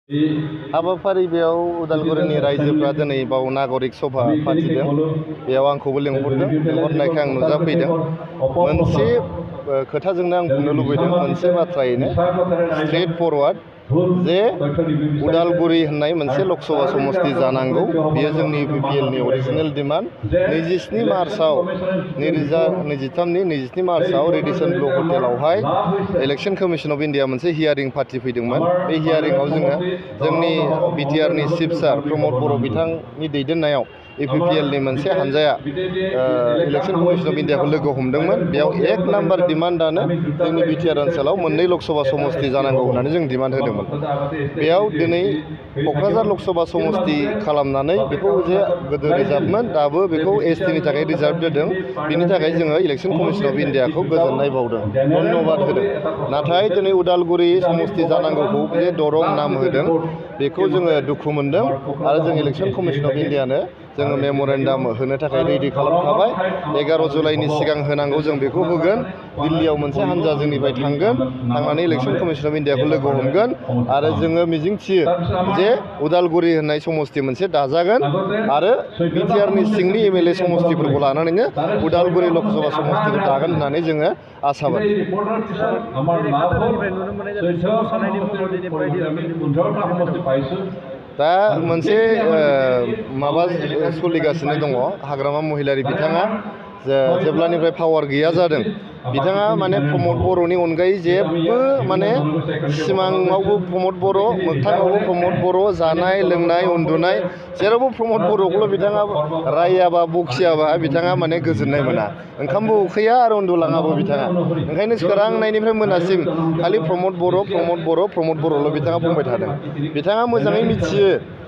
हाबाफारि बेयाव उदालगुरिनि रायजोफ्रा दिनै बाव नागरिक सभा फाथिदों। बेयाव आंखौबो लिंहरदों। लिंहरनायखाय आं नुजाफैदों। मोनसे खोथाजोंनो आं बुंनो लुबैदों, मोनसे बाथ्रायैनो स्ट्रेट फरवार्ड जे उदालगुरि होननाय मोनसे लकसभा समस्ति जानांगौ। बेयो जोंनि BPL नि अरिजिनेल डिमान्ड। 27 मार्चआव 2023 मार्चआव रेडिसन ब्लु हटेलावहाय इलेक्शन कमिशन अफ इन्डिया मोनसे हियारिं पार्टि फैदोंमोन। बे हियारिंआव जोंनि BTR नि चिफ सार प्रमद बर' बिथांनि दैदेननायाव APPL नि मोनसे हानजाया इलेक्शन कमिशन अफ इन्डियाखौ लोगो हमदोंमोन। बेयाव 1 नाम्बार डिमान्डआनो जोंनि BTR ओनसोलाव 2 लकसभा समस्ति जानांगौ होननानै जों डिमान्ड होदोंमोन। बेयाव दिनै क'क्राझार लकसभा समस्ति खालामनानै बेखौ जे गोदो रिजार्भमोन, दाबो बेखौ ST नि थाखाय रिजार्भ दोनदों। बिनि थाखाय जोङो इलेक्शन कमिशन अफ इन्डियाखौ गोजोननाय बावदों, धन्यबाद होदों। नाथाय दिनै उदालगुरि समस्ति जानांगौखौ जे दरं नाम होदों, बेखौ जोङो दुखु मोनदों आरो जों इलेक्शन कमिशन अफ इन्डियानो जोङो मेम'रेन्डाम होनो थाखाय रेडि खालामखाबाय। 11 जुलाइनि सिगां होनांगौ, जों बेखौ होगोन। दिल्लीयाव मोनसे हान्जा जोंनिफ्राय थांगोन, थांनानै इलेक्शन कमिशन अफ इन्डियाखौ लोगो हमगोन आरो जोङो मिजिंथियो जे उदालगुरि होननाय समस्ति मोनसे दाजागोन आरो BTR नि सिंनि MLA समस्तिफोरखौ लानानैनो उदालगुरि लकसभा समस्तिखौ दागोन होननानै जोङो आसाबाद। दा मोनसे माबा सोलिगासिनो दङ। हाग्रामा महिलारि बिथाङा जेब्लानिफ्राय पावार गैया जादों, बिथाङा माने प्रमद बर'नि अनगायै जेबो माने सिमाङावबो प्रमद बर', मोगथाङावबो प्रमद बर', जानाय लोंनाय उन्दुनाय जेरावबो प्रमद बर'खौल' बिथाङा रायाबा बखियाबा बिथाङा माने गोजोननाय मोना। ओंखामबो उखैया आरो उन्दुलाङाबो बिथाङा। ओंखायनो सोरांनायनिफ्राय मोनासिम खालि प्रमद बर'ल' बिथाङा बुंबाय थादों। बिथाङा मोजाङै मिथियो,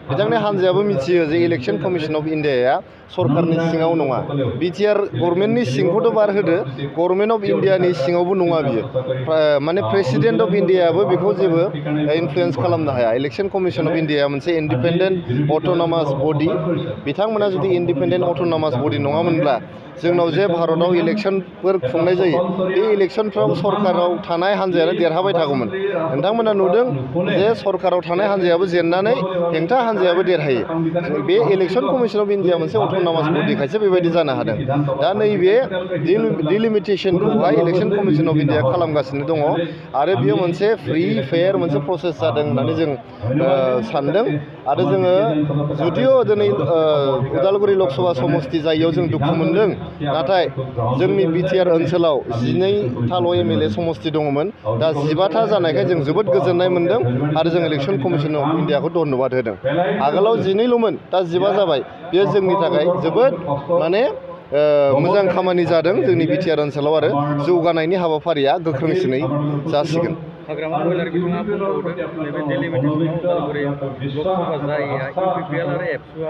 बिथांनि हान्जायाबो मिथियो जे इलेक्शन कमिशन अफ इन्डियाया सरकारनि सिङाव नङा। BTR गभर्नमेन्टनि सिंखौथ' बार होदो, गभर्नमेन्ट अफ इन्डियानि सिङावबो नङा बियो। माने प्रेसिडेन्ट अफ इन्डियायाबो बेखौ जेबो इनफ्लुयेन्स खालामनो हाया। इलेक्शन कमिशन अफ इन्डियाया मोनसे इन्डिपेन्डेन्ट अट'नमास बडि। बिथांमोना जुदि इन्डिपेन्डेन्ट अट'नमास बडि नङामोनब्ला जोंनाव जे भारतआव इलेक्शनफोर खुंनाय जायो, बे इलेक्शनफ्राव सरकाराव थानाय हान्जायानो देरहाबाय थागौमोन। नोंथांमोना नुदों जे सरकाराव थानाय हान्जायाबो जेननानै हेंथा हान्जायाबो देरहायो। बे इलेक्शन कमिशन अफ इन्डिया मोनसे अट'नमास बडिखायसो बेबायदि जानो हादों। दा नैबे डिलिमिटेसनखौहाय इलेक्शन कमिशन अफ इन्डिया खालामगासिनो दङ आरो बियो मोनसे फ्रि फेयार मोनसे प्रसेस जादों होननानै जों सानदों। आरो जोङो जुदिअ दिनै उदालगुरि लकसभा समस्ति जायैयाव जों दुखु मोनदों, नाथाय जोंनि BTR ओनसोलाव 12थाल' MLA समस्ति दङमोन, दा 12था जानायखाय जों जोबोद गोजोननाय मोनदों आरो जों इलेक्शन कमिशन अफ इन्डियाखौ धन्यबाद होदों। आगोलाव 12ल'मोन, दा 12 जाबाय। बेयो जोंनि थाखाय जोबोद माने मोजां खामानि जादों जोंनि BTR ओनसोलाव आरो जौगानायनि हाबाफारिया गोख्रोंसिनै जासिगोन। हाग्रामा महिलारि बिथाङा बुंबावदों नैबे डिलिमिटेसनाव उदालगुरि लकसभा जायैया APPL आरो एबसुआ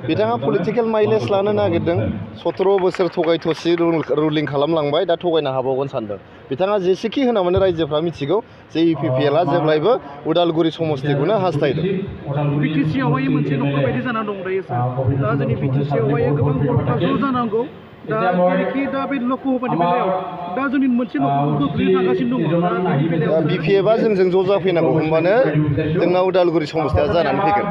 बिथाङा पलिटिकेल माइलेज लानो नागिरदों। 17 बोसोर थगाय थसि रुलिं खालामलांबाय, दा थगायनो हाबावगोन सानदों। बिथाङा जेसेखि होना माने रायजोफ्रा मिथिगौ जे APPL जेब्लायबो उदालगुरि समस्तिखौनो हास्थायदों। BTC-आवहाय मोनसे न'खर बायदि जानानै दं दायो सार। दा जोंनि BTC-आवहाय गोबां गथ'फ्रा ज' जानांगौ। दा जेरैखि दा बे लकसभानि बेलायाव दा जोंनि मोनसे न'खरखौ गोग्लैनो थांगासिनो दङ। BPF जोंजों ज' जाफैनांगौ, होमबानो जोंना उदालगुरि समस्तिया जानानै फैगोन।